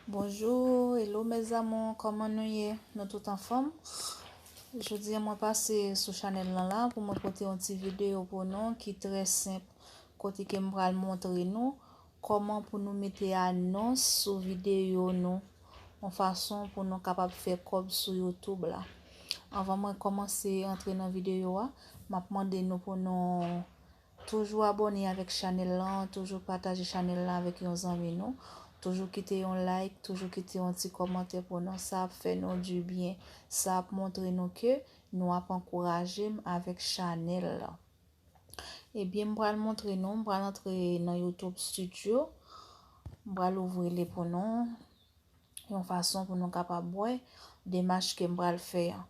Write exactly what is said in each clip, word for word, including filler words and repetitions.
Bonjou, hello mes amours, kòman nou ye? Nou tout anfòm? Jodi a mwen pase sou chanèl lan la pou mwen pote yon ti videyo pou nou ki trè senp, kote ke m pral montre nou kòman pou nou mete anons sou videyo nou, yon fason pou nou kapab fè kòb sou YouTube la. Anvan mwen kòmanse antre nan videyo a, m ap mande nou pou nou toujou abòne avèk chanèl lan, toujou pataje chanèl lan avèk yon zanmi nou, toujou kite yon like, toujou kite yon ti kòmantè pou nou. Sa ap fè nou di byen, sa ap montre nou ke nou ap ankouraje m avèk chanèl lan. Ebyen, m pral montre nou, m pral antre nan YouTube Studio, m pral ouvri li pou nou, yon fason pou nou kapab wè demach ke m pral fè an.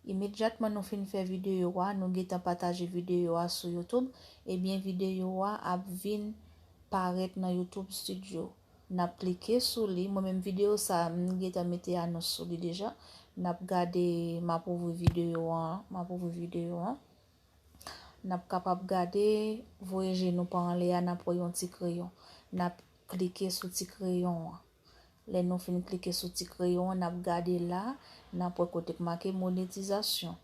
Imedyatman nou fin fè videyo a, nou gentan pataje videyo a sou YouTube, ebyen videyo a ap vin parèt nan YouTube Studio. N ap klike sou li, mwen menm videyo sa a, m gentan mete anons sou li deja. N ap gade, m ap ouvri videyo an, m ap ouvri videyo an. N ap kapab gade, voye je nou pa anlè a, n ap wè yon ti kreyon. N ap klike sou ti kreyon an. Lè nou fin klike sou ti kreyon an, n ap gade la, n ap wè kote k make monetizasyon.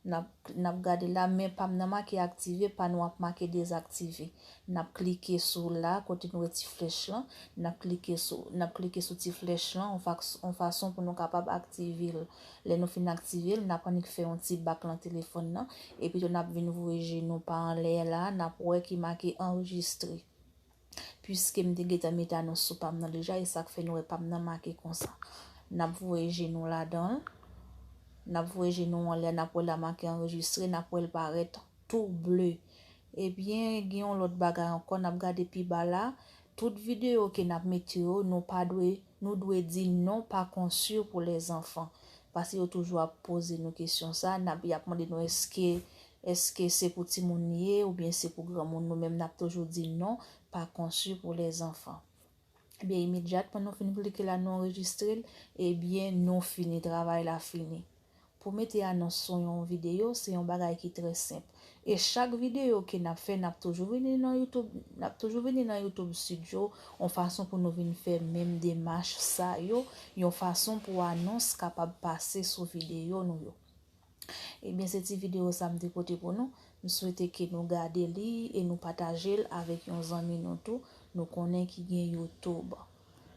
N ap, n ap gade la, men pa m nan make aktive, pa nou ap make dezaktive. N ap klike sou la, kote nou wè ti flèch lan, n ap klike sou, n ap klike sou ti flèch lan, yon fa-, yon fason pou nou kapab aktive l. Lè nou fin aktive l, n ap annik fè yon ti bak lan telefòn nan, epi tou n ap vin voye je nou pa anlè la, n ap wè ki make anrejistre. Piske m te gentan mete anons sou pa m nan deja, e sa k fè nou wè pa m nan make konsa. N ap voye je nou ladan l. N ap voye je nou anlè, n ap wè la make anrejistre, n ap wè l parèt tou ble. Ebyen, gen yon lòt bagay ankò, n ap gade pi ba la. Tout videyo ke n ap mete yo, nou pa dwe, nou dwe di non pa konsye pou lèzanfan. Paske yo toujou ap poze nou kesyon sa, n ap, y ap mande nou èske, èske se pou timoun li ye oubyen se pou granmoun. Nou menm n ap toujou di non pa konsye pou lèzanfan. Ebyen, imedyatman nou fin klike la, nou anrejistre l, ebyen, nou fini, travay la fini. Pou mete anons sou yon videyo, se yon bagay ki trè senp. E chak videyo ke n ap fè, n ap toujou vini nan YouTube, n ap toujou vini nan YouTube Studio, yon fason pou nou vin fè menm demach sa yo, yon fason pou anons kapab pase sou videyo nou yo. Ebyen, se ti videyo sa m te pote pou nou. M swete ke nou gade li e nou pataje l avèk yon zanmi nou tou, nou konnen ki gen YouTube.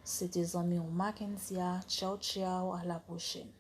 Se te zanmi w Mackensia. Tchaw, tchaw, a la pwochèn.